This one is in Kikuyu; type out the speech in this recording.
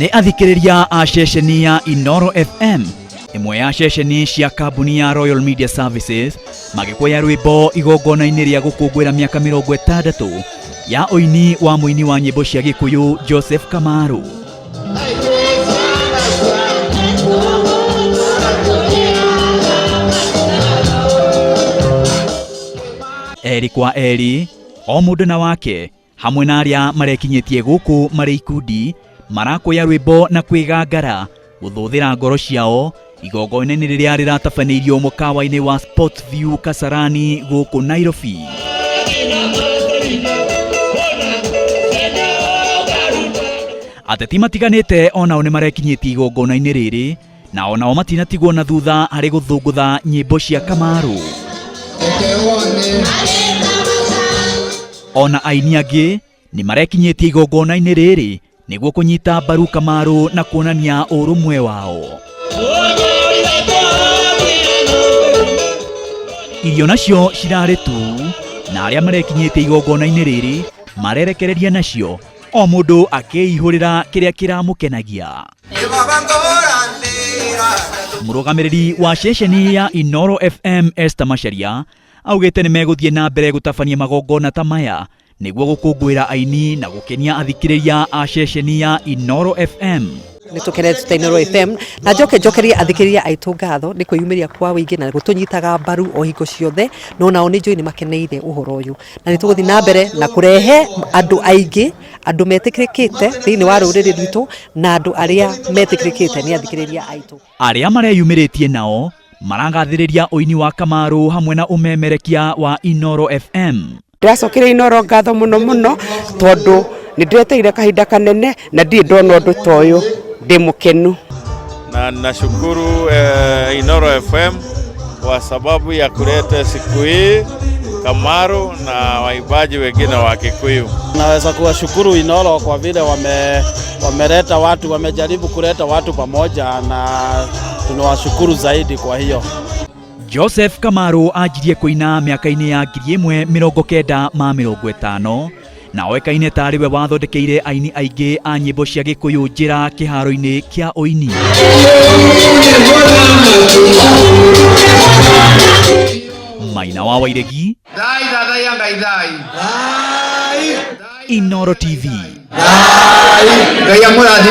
Nĩ athikĩrĩria a ceceni ya Inooro FM, ĩmwe ya ceceni cia kambuni ya Royal Media Services, magĩkwoya rwĩmbo igongona-inĩ rĩa gũkũngũĩra mĩaka 60 ya ũini wa mũini wa nyĩmbo cia Gĩkũyũ Joseph Kamaru. Eri kwa eri, o mũndũ na wake, hamwe na arĩa marekinyĩtie gũkũ marĩ ikundi, marakoya rwĩmbo na kwĩgangara gũthũthĩra ngoro ciao igongona-inĩ rĩrĩa rĩratabanĩirio mũkawa-inĩ wa Sports View Kasarani gũkũ Nairobi. Ateti matiganĩte onao nĩ marekinyĩtie igongona-inĩ rĩrĩ na onao matinatigwo na thutha harĩ gũthũngũtha nyĩmbo cia Kamaru. Ona aini angĩ nĩ marekinyĩtie igongona-inĩ rĩrĩ nĩguo kũnyita mbaru Kamaru na kuonania ũrũmwe wao. Irio nacio cirarĩ tu na arĩa marekinyĩtie igongona-inĩ rĩrĩ marerekereria nacio o mũndũ akĩihũrĩra kĩrĩa kĩramũkenagia. Mũrũgamĩrĩri wa ceceni ya Inooro FM Esther Macharia augĩte nĩ megũthiĩ na mbere gũtabania magongona ta maya nĩguo gũkũngũĩra aini na gũkenia athikĩrĩria a ceceni ya Inooro FM. Nĩ tũkenete ta Inooro FM na njoke njokerie athikĩrĩria aitũ ngatho nĩ kwĩyumĩria kwa wĩingĩ na gũtũnyitaga mbaru o hingo ciothe, no nao nĩ njũĩ nĩ makeneire ũhoro ũyũ na nĩ tũgũthiĩ na mbere na kũrehe andũ aingĩ, andũ metĩkĩrĩkĩte thĩinĩ wa rũrĩrĩ rwitũ na andũ arĩa metĩkĩrĩkĩte nĩ athikĩrĩria aitũ. Arĩa mareyumĩrĩtie nao maragathĩrĩria ũini wa Kamaru hamwe na ũmemerekia wa Inooro FM. Ndĩracokeria Inooro ngatho mũno mũno tondũ nĩ ndĩretereire kahinda kanene na ndirĩ ndona ũndũ ta ũyũ, ndĩ mũkenu. Na nashukuru Inooro FM kwa sababu ya kuleta siku hii Kamaru na waimbaji wengine wa Kikuyu. Naweza kuwashukuru Inooro kwa vile wameleta watu, wamejaribu kuleta watu pamoja na tunawashukuru zaidi kwa hiyo. Joseph Kamaru anjirie kũina mĩaka-inĩ ya 1950 na oĩkaine tarĩ we wathondekeire aini aingĩ a nyĩmbo cia Gĩkũyũ njĩra kĩharo-inĩ kĩa ũini. Maina wa Wairegi, Inooro TV. Ngai amũrathime.